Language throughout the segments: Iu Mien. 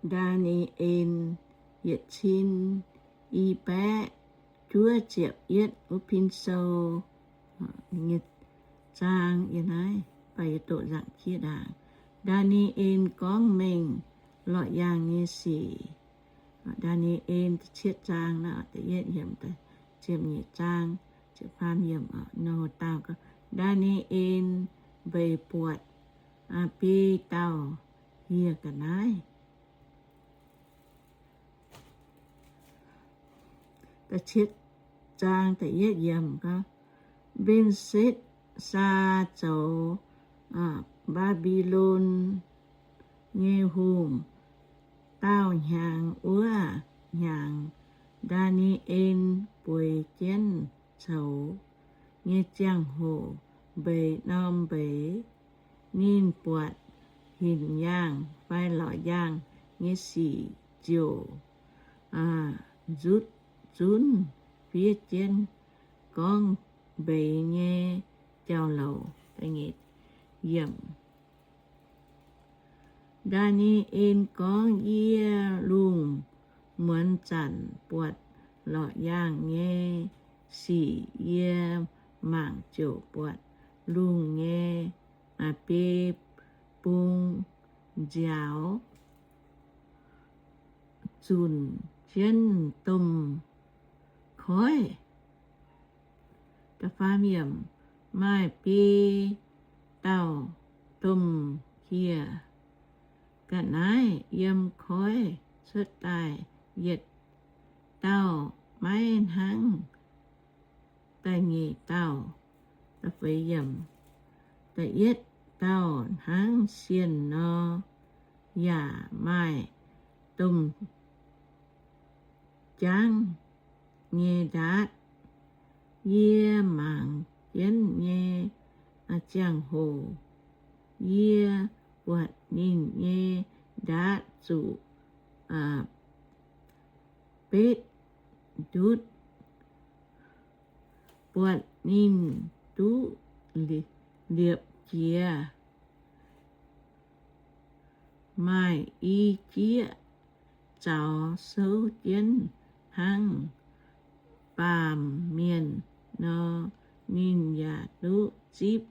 Ndaa^ni^en yietc cin i baeqv juov ziepc yietv wuov pin sou nyei zaang yie naaiv, baac yie doqc nzaangc jiex ndaangc. Ndaa^ni^en gorngv mengh lorqc yaangh nyei sic. Ndaa^ni^en cietv zaang, da'yietv yiemc, ziepc nyeic zaang, ziepc faam yiemc. Nor dauh, Ndaa^ni^en mbeix buatc biei dauh hieh ga'naaiv. Da'cietv zaang da'yietv yiemc gorngv, Mben^setv^saa zoux Mbaa^mbi^lon nyei hungh daauh hnyangx wuov hnyangx, Ndaa^ni^en bueix jienv coux nyei ziangh hoc mbeix norm mbeix, ninh buatc hinc yaangh fai lorqc yaangh nyei sic ziouc nzutv zunv fiev jienv gorngv mbeix nyei jauv-louc. Ndaa^ni^en gorngv, Yie lungh muonz zanc buatc lorqc yaangh nyei sic. Yie mangc ziouc buatc lungh nyei biei bung nziaaux zunc jienv domh koiv. Maaih biei dauh domh hieh ga'naaiv yiem koiv cuotv daaih, yietc dauh maiv hnangv da'nyeic dauh. Da'yietv dauh hnangv sienh nor, yaac maaih domh jaangv nyei ndaatv. Yie mangc jienv nyei ziangh hoc, yie buatc ninh nyei ndaatv zuqc betv ndutv, buatc ninh duqv liepc jiez, maaih i jieqv zaux souv jienv hnangv baamh mienh nor. Ninh yaac duqv zipv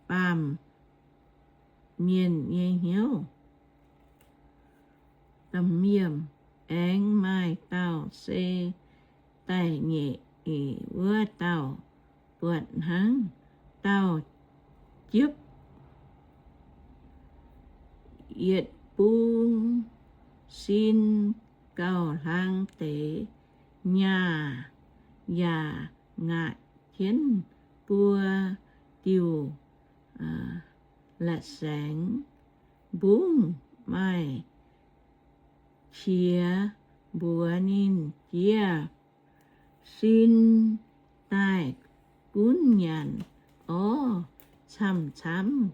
baamh mienh nyei hnyouv. Aengx maaih dauh se da'nyeic wuov dauh, buatc hnangv dauh jiepv yietc bung sin gauh hlang deix nyaah, yaac ngaatc jienv buo diuh la'saengx mbungv, maaih qiex mbuox ninh, Jiex sin daaih gunv nyanc orv camv-camv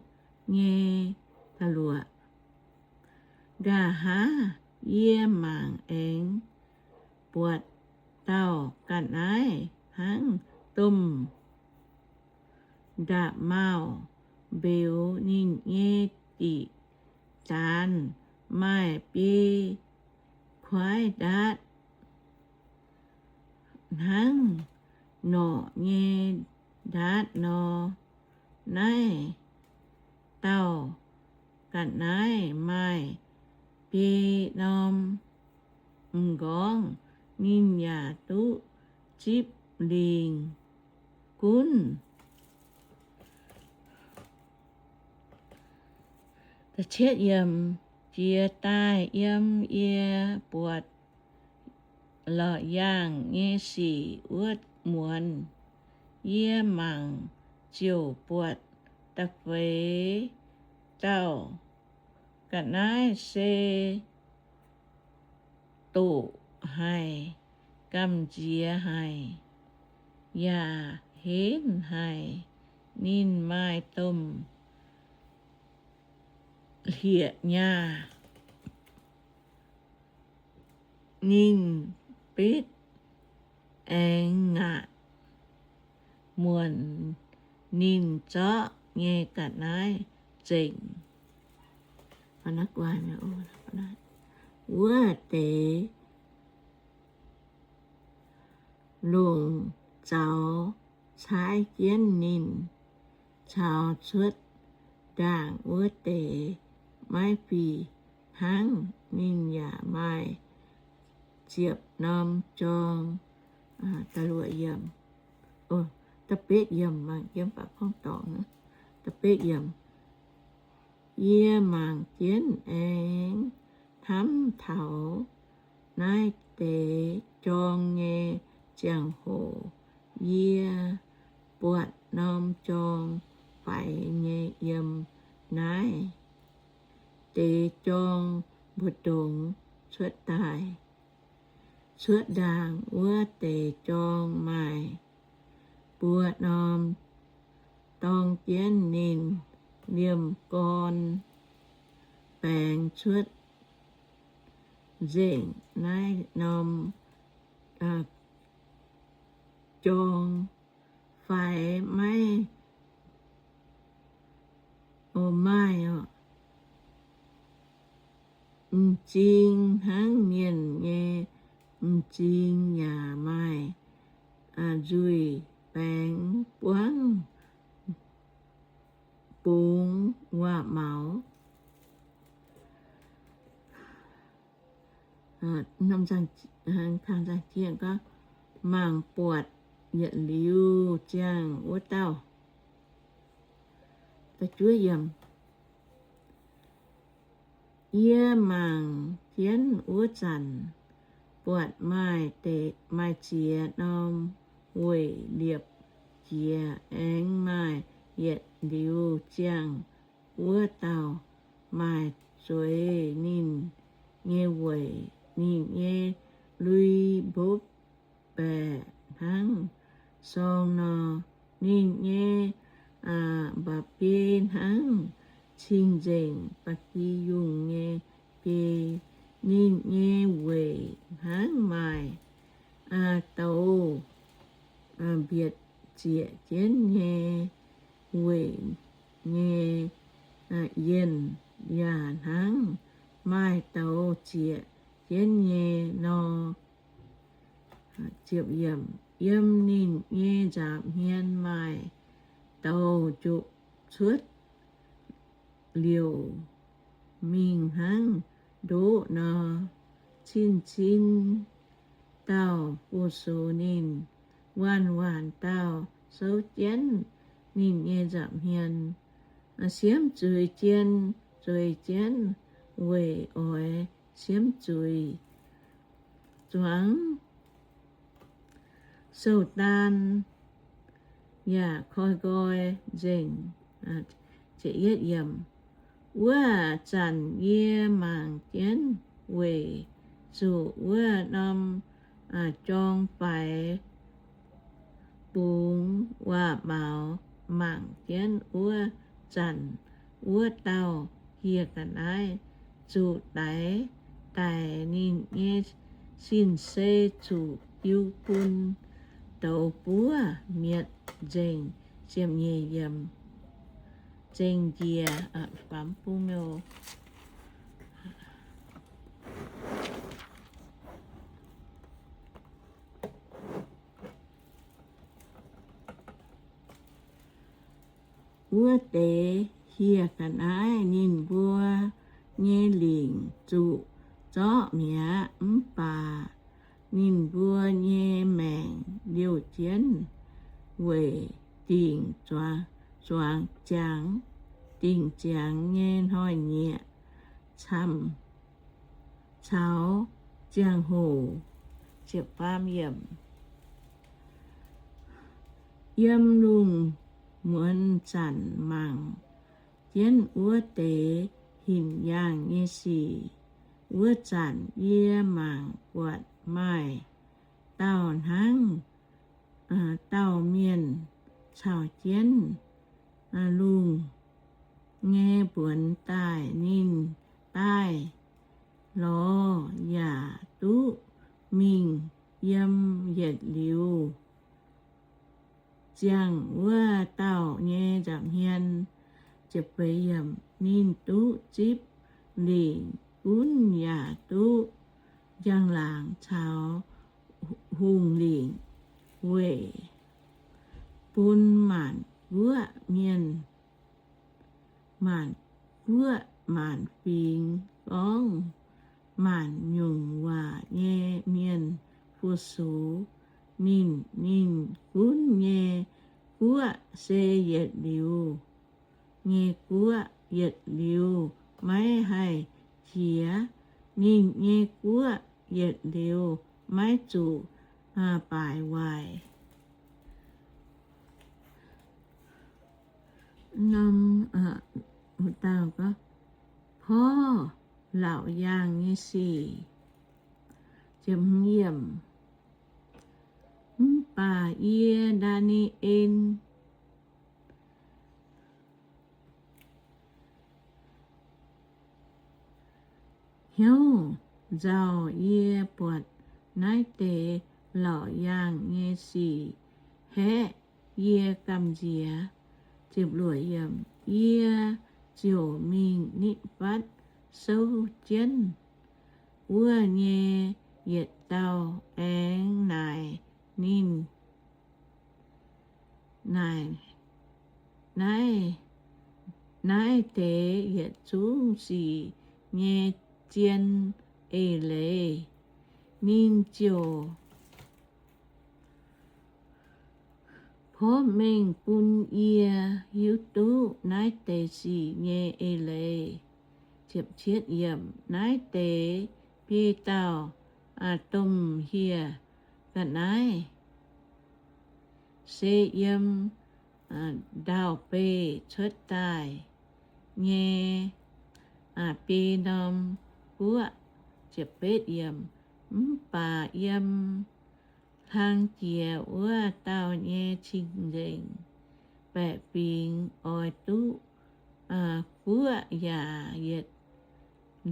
nyei da'luoqc. Nqa'haav yie mangc aengx buatc dauh ga'naaiv hnangv domh nda'maauh mbeux. Ninh nyei diqc zaanx maaih biei kuaaiv ndaatv hnangv norqc nyei ndaatv nor. Naaiv dauh ga'naaiv maaih biei norm m'nqorngv, ninh yaac duqv zipv lingc gunv. Jiex daaih yiem yie buatc lorqc yaangh nyei sic wuov muonz, yie mangc ziouc buatc da'feix dauh ga'naaiv se doqc haic, gamh nziex haic, yaac henv haic. Ninh maaih domh hlieqv-nyaah. Ninh betv aengx ngaatc muonc ninh zorqv nyei ga'naaiv zengc. wuov deix longc zaux caaiv jienv ninh, caux cuotv ndaangc wuov deix maiv fih hnangv. Ninh yaac maaih ziepc norm jorng. Da'luoqc yiemc, da'betv yiemc, mangc yiem baac gorngv dorngc. Da'betv yiemc, yie mangc jienv aengx hnamv taux naaiv deix jorng nyei ziangh hoc, yie buatc norm jorng faix nyei yiem naaiv deix jorng mbu'ndongx cuotv daaih. Cuotv ndaangc wuov deix jorng maaih buo norm dorng jienv ninh liemh gorn baengx cuotv nzengc. Naaiv norm jorng faix maiv, o, maaih m'zing hnangv mienh nyei m'zing, yaac maaih nzuih baengx buangv bungx waac-maux. Mangc buatc yietc liuz ziangh wuov dauh. Yie mangc jienv wuov zanc, buatc maaih deix, maaih ziex norm weic liepc jiez, aengx maaih yietc liuz ziangh wuov dauh maaih zueiz ninh nyei weic. Ninh nyei lui mbopv baeqc hnangv sorng nor. Ninh nyei mba'biei hnangv cing-nzengc ba'gi yungh nyei biei. Ninh nyei weic hnangv maaih douz mbietc zieqc jienv nyei weic nyei yienh, yaac hnangv maaih douz zieqc jienv nyei nor. Yiem ninh nyei nza'hmien maaih douz jopc cuotv liouc mingh hnangv ndoqv nor. Cin-cin dauh fu-sux ninh, waanc-waanc dauh souv jienv ninh nyei nza'hmien. Siemv zuiz jien, zuiz jienv weic oix siemv zuiz zuangx sou-daan yaac koi nqoi nzengc. Wuov zanc yie mangc jienv weic zuqc wuov norm jorng faix bungx waac-maux. Mangc jienv wuov zanc, wuov dauh hieh ga'naaiv zuqc daix daic. Ninh nyei sin-sei zuqc jiu bun douz buov mietc nzengc. Ziepc nyeic yiemc. Zengc njiec, baamz bung oc. Wuov deix hieh ga'naaiv ninh mbuo nyei lingc zuqc zorqv mi'aqv. Mv baac ninh mbuo nyei maengc liouh jienv weic dingc zuangx ziangx, dingc ziangx nyei hnoi-nyieqc camv caux ziangh hoc. Yiem lungh muonz zanc mangc jienv wuov deix hinc yaangh nyei sic, wuov zanc yie mangc buatc maaih dauh hnangv dauh mienh caux jienv lungh nyei mbuonx daaih. Ninh daaih lorz yaac duqv mingh yiem yietc liuz ziangh wuov dauh nyei nza'hmien. Ninh duqv zipv lingc gunv yaac duqv njang-laangc caux hungh lingc weic bun maanc guoqv mienh, maanc guoqv maanc fingx gorngv maanc nyungc waac nyei mienh fu-sux ninh. Ninh gunv nyei guoqv se yietc liuz nyei guoqv, yietc liuz maiv haih jiex. Ninh nyei guoqv yietc liuz maiv zuqc baaic waaic. Norm, porv laauc yaangh nyei sic. Mv baac yie, Ndaa^ni^en, hnyouv nzauh. Yie buatc naaiv deix laauc yaangh nyei sic haeqv yie gamh nziex. Yie ziouc mingh nitv fatv souv jienv wuov nyei yietc dauh aengx naaic ninh, naaic, naaiv, naaiv deix yietc zungv sic nyei zien eix leiz. Ninh ziouc porv mengh bun yie hiuv duqv naaiv deix sic nyei eix leiz. Naaiv deix biei dauh domh hieh ga'naaiv se yiem ndau-beih cuotv daaih nyei biei norm guoqv. Mv baac yiem hlang jiex wuov dauh nyei cing-nzengc baeqc fingx oix duqv guoqv yaac yietc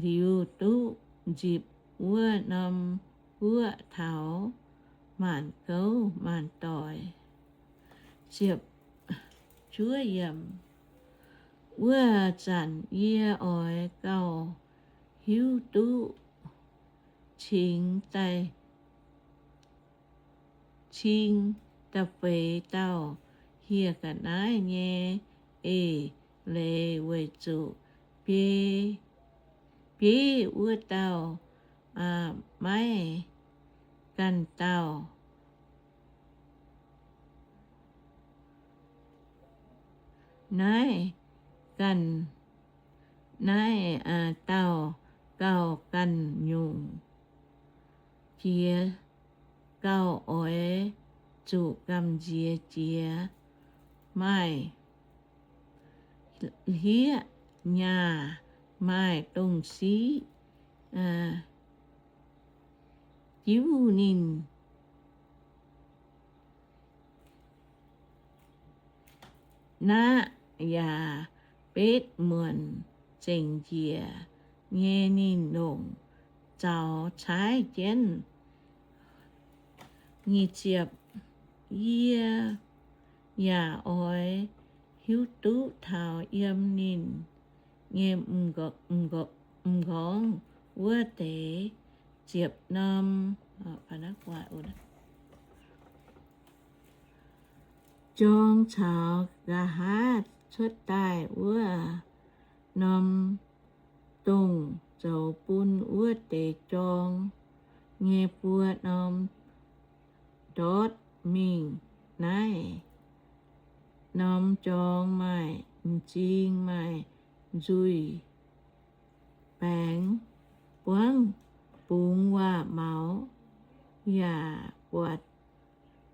liuz duqv nzipc wuov norm guoqv taux maanc gouv maanc doic. Wuov zanc yie oix gauh hiuv duqv cingx daaih, cing da'feix dauh hieh ga'naaiv nyei eix leiz weic zuqc biei, biei wuov dauh maiv ganh dauh. Naaiv ganh, naaiv dauh gauh ganh nyungc jiex, gauh oix zuqc gamh nziex jiex, maaih hlieqv nyaah, maaih dongh siqv jiuv ninh. Naqv yaac betv muonc zengc njiec nyei ninh longc zaux caaiv jienv. Yie yaac oix hiuv duqv taux yiem ninh nyei m'nqorngv wuov deix ziepc norm jorng caux nqa'haav cuotv daaih wuov norm dongh zoux bun wuov deix jorng nyei buo norm ndortv mingh. Naaiv norm jorng maaih m'zing, maaih nzuih baengx, buangv bungx waac-maux, yaac buatc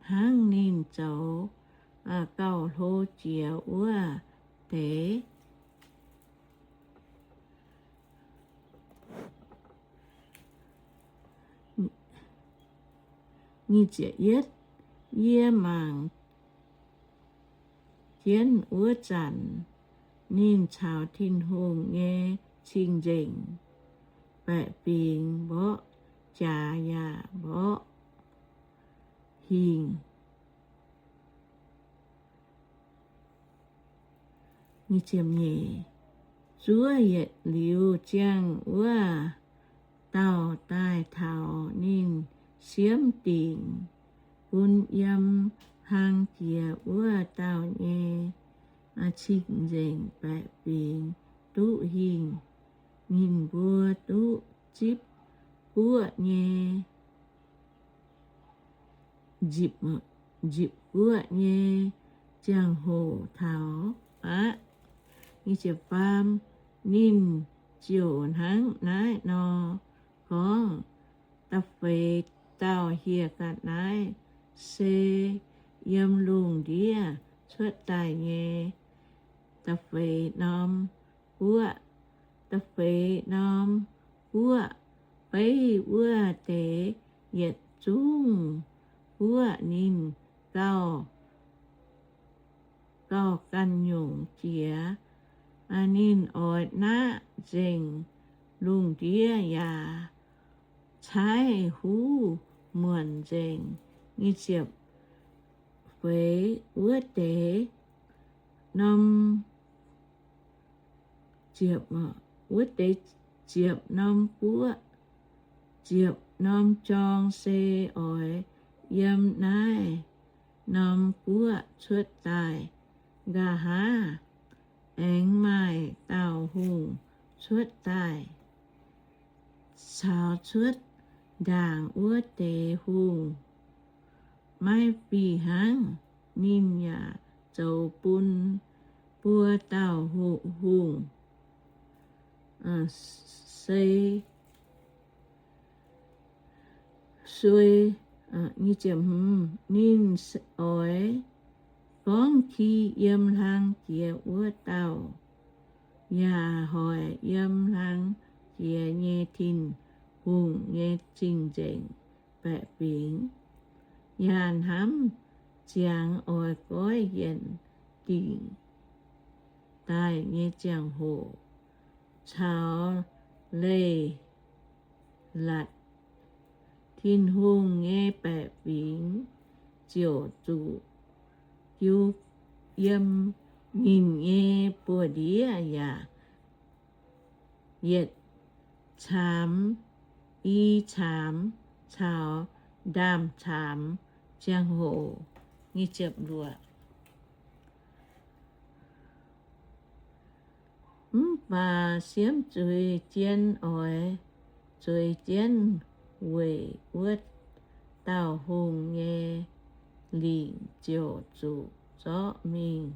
hnangv ninh zoux gauh hlo jiex wuov deix. Yie mangc jienv wuov zanc, ninh caux Tin-Hungh nyei cing-nzengc baeqc fingx mborqv jaax yaac mborqv hingh. Nyeic, zuov yietc liuz ziangh wuov dauh daaih taux ninh siemv dingc bun yiem hlang jiex wuov dauh nyei cing-nzengc baeqc fingx duqv hingh. Ninh mbuo duqv zipv guoqv nyei, nzipc guoqv nyei ziangh hoc taux aqv. Ninh ziouc hnangv naaiv nor gorngv, Da'feix dauh hieh ga'naaiv se yiem lungh ndiev cuotv daaih nyei da'feix norm guoqv. Da'feix norm guoqv beiv wuov deix yietc zungv guoqv ninh gauh, gauh ganh nyungc jiex. Ninh oix naqv nzengc lungh ndiev yaac caaiv huv muonc nzengc. Feix wuov deix norm, wuov deix ziepc norm guoqv, ziepc norm jorng se oix yiem naaiv norm guoqv cuotv daaih. Nqa'haav aengx maaih dauh hungh cuotv daaih, caux cuotv ndaangc wuov deix hungh maiv fih hnangv. Ninh yaac zoux bun buo dauh hungh se suei. Ninh oix gorngv ki yiem hlang jiex wuov dauh, yaac hoic yiem hlang jiex nyei Tin-Hungh nyei cing-nzengc baeqc fingx, yaac hnamv ziangx oix goiv yienc dingc daaih nyei ziangh hoc caux leiz-latc Tin-Hungh nyei baeqc fingx ziouc zuqc jiu yiem ninh nyei buoz-ndiev yaac yietc caamx, i caamx caux ndaamv-caamx ziangh hoc. Mv baac siemv zuiz jien oix zueiz jienv weic wuov dauh hungh nyei lingc ziouc zuqc zorqv mingh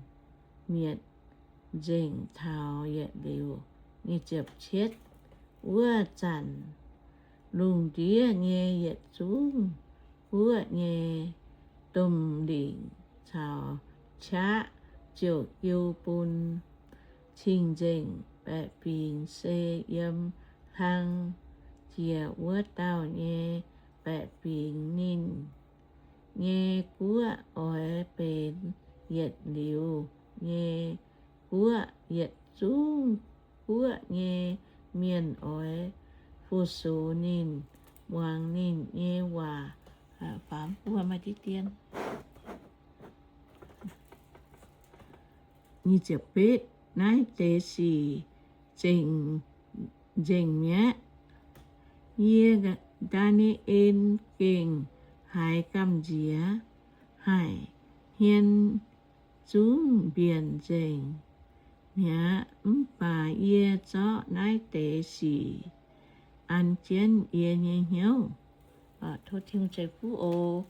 mietc nzengc taux yietc liuz. Wuov zanc lungh ndiev nyei yietc zungv guoqv nyei domh lingc caux qaqv ziouc jiu bun cing-nzengc baeqc fingx se yiem hlang jiex wuov dauh nyei baeqc fingx. Ninh nyei guoqv oix benx yietc liuz nyei guoqv. Yietc zungv guoqv nyei mienh oix fu-sux ninh, muangx ninh nyei waac. Naaiv deix sic nzengc mi'aqv. Yie, Ndaa^ni^en, gengh haiz gamh nziex haic, hmien zungv mbienc nzengc mi'aqv. Mv baac yie zorqv naaiv deix sic an jienv yie nyei hnyouv. Tov Tin-Hungh ceix fuqv oc.